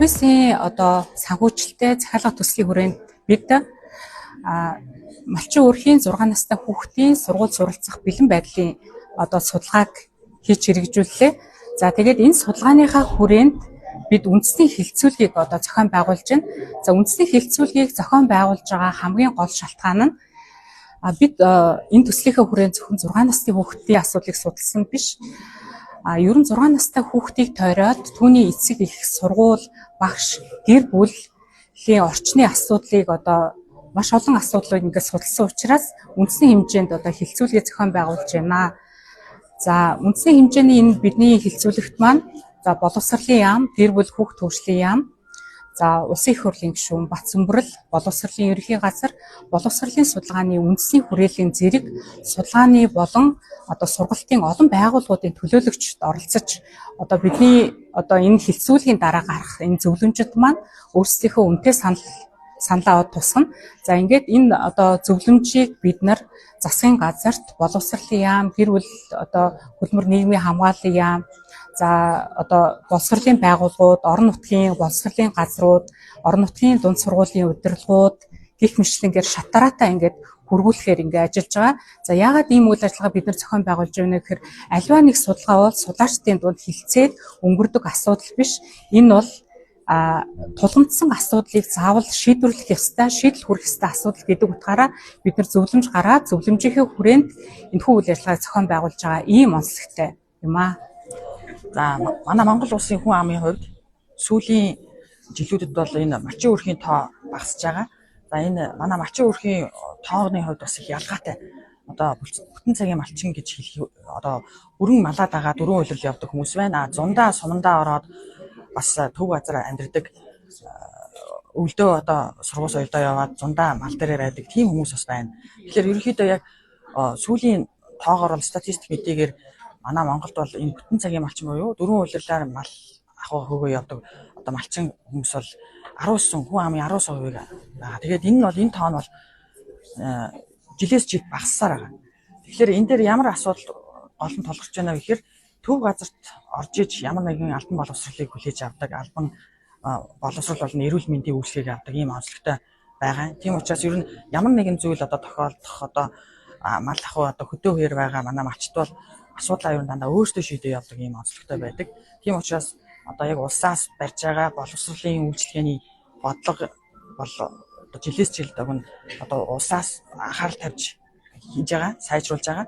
Офисын одоо санхүүжилттэй захиалга төслийн хүрээнд бид малчин өрхийн 6 настай хүүхдийн сургууль суралцах бэлэн байдлын одоо судалгааг хийж хэрэгжүүллээ. За, тэгээд энэ судалгааныхаа хүрээнд бид үндэсний хэлэлцүүлгийг одоо зохион байгуулж байна. За, үндэсний хэлэлцүүлгийг зохион байгуулж байгаа хамгийн гол шалтгаан нь бид энэ төслийнхээ хүрээнд зөвхөн 6 насны хүүхдийн асуудлыг судалсан биш. Ер нь 6 настай хүүхдийг тойроод түүний эцэг эх, сургууль, багш, гэр бүлийн орчны асуудлыг, одоо маш олон асуудлыг ингээд судалсан учраас үндэсний хэмжээнд одоо хэлэлцүүлгээ зохион байгуулж байна. За, үндэсний хэмжээний энэ бидний хэлэлцүүлэгт маань, за, боловсролын яам, гэр бүл хүүхд түгжлийн яам, за, улсын их хурлын гишүүн Батсөмбөрл, боловсролын ерөнхий газар, боловсролын судалгааны үндэсний хүрээлэн зэрэг судалгааны болон одоо сургалтын олон байгууллагуудын төлөөлөгчд оролцож, одоо бидний одоо энэ хэлэлцүүлгийн дараа гарах энэ зөвлөмжид маань өөрсдийнхөө үнэтэй саналаа од тусгана. За, ингээд энэ одоо зөвлөмжийг бид нар засгийн газарт, боловсролын яам, гэр бүл одоо хөдөлмөр нийгмийн хамгааллын яам, за, одоо боловсролын байгууллагууд, орон нутгийн боловсролын газрууд, орон нутгийн дунд сургуулийн удирдлагууд гэх мэтчилэнгээр шат дараатай ингээд хүргүүлэхээр ингээд ажиллаж байгаа. За, яагаад ийм үйл ажиллагаа бид нар зохион байгуулж байна гэхээр аливаа нэг судалгаа бол судлаачдын дунд хэлэлцээд өнгөрдөг асуудал биш. Энэ бол тулгамдсан асуудлыг заавал шийдвэрлэх ёстой, шийдэл хүргэх ёстой асуудал гэдэг утгаараа бид нар зөвлөмж гаргаад, зөвлөмжийнхээ хүрээнд энэхүү үйл ажиллагааг зохион байгуулж байгаа ийм онцлогтой юм аа. За, манай Монгол улсын хүн амын хувьд сүүлийн жилүүдэд бол энэ малчин өрхийн тоо багасж байгаа. За, энэ манай малчин өрхийн тооны хувьд бас их ялгаатай. Одоо бүтэн цагийн малчин гэж хэлэх одоо бүрэн малаа дагаа дөрвөн улирал явдаг хүмүүс байна. А зундаа сумандаа ороод бас төв газар амьдардаг, өвлдөө одоо сургууль соёлдоо яваад зундаа мал дээрээ байдаг тийм хүмүүс бас байна. Тэгэхээр ерөнхийдөө яг сүүлийн тоогоор бол статистик мэдээгээр манай Монголд бол энэ бүтэн цагийн малчин буюу дөрвөн улирлаар мал ахуй хөөгөө явдаг одоо малчин хүмүүс бол 19, хүн амын 19% байгаа. Тэгээд энэ нь бол энэ тоо нь бол жилээс жил багассаар байгаа. Тэгэхээр энэ дээр ямар асуудал гол нь тулгарч байна вэ гэхээр төв газарт орж иж ямар нэгэн албан боловсролыг хүлээж авдаг, албан боловсрол болон эрүүл мэндийн үйлчилгээг авдаг ийм онцлогтой байгаа. Тийм учраас ер нь ямар нэгэн зүйл одоо тохиолдох, одоо мал ахуй одоо хөдөө үеэр байгаа манай малчид бол асуудлаа ер нь дандаа өөрсдөө шийдээ явдаг ийм онцлогтой байдаг. Тийм учраас одоо яг улсаас барьж байгаа боловсролын үйлчилгээний бодлого бол одоо жилээс жил одоо улсаас анхаарал тавьж хийж байгаа, сайжруулж байгаа.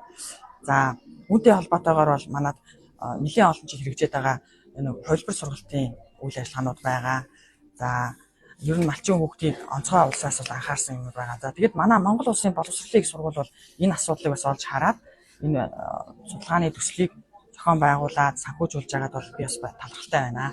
За, үүнтэй холбоотойгоор бол манад нэлээн олон жил хэрэгжээд байгаа энэ хувилбар сургалтын үйл ажиллагаанууд байгаа. За, ер нь малчин хүүхдийг онцгой улсаас бол анхаарсан юм байгаа. За, тэгэд манай Монгол улсын боловсролын их сургууль бол энэ асуудлыг бас олж хараад энэ судалгааны төслийг зохион байгуулад санхүүжүүлж байгаад бол би бас талархалтай байна.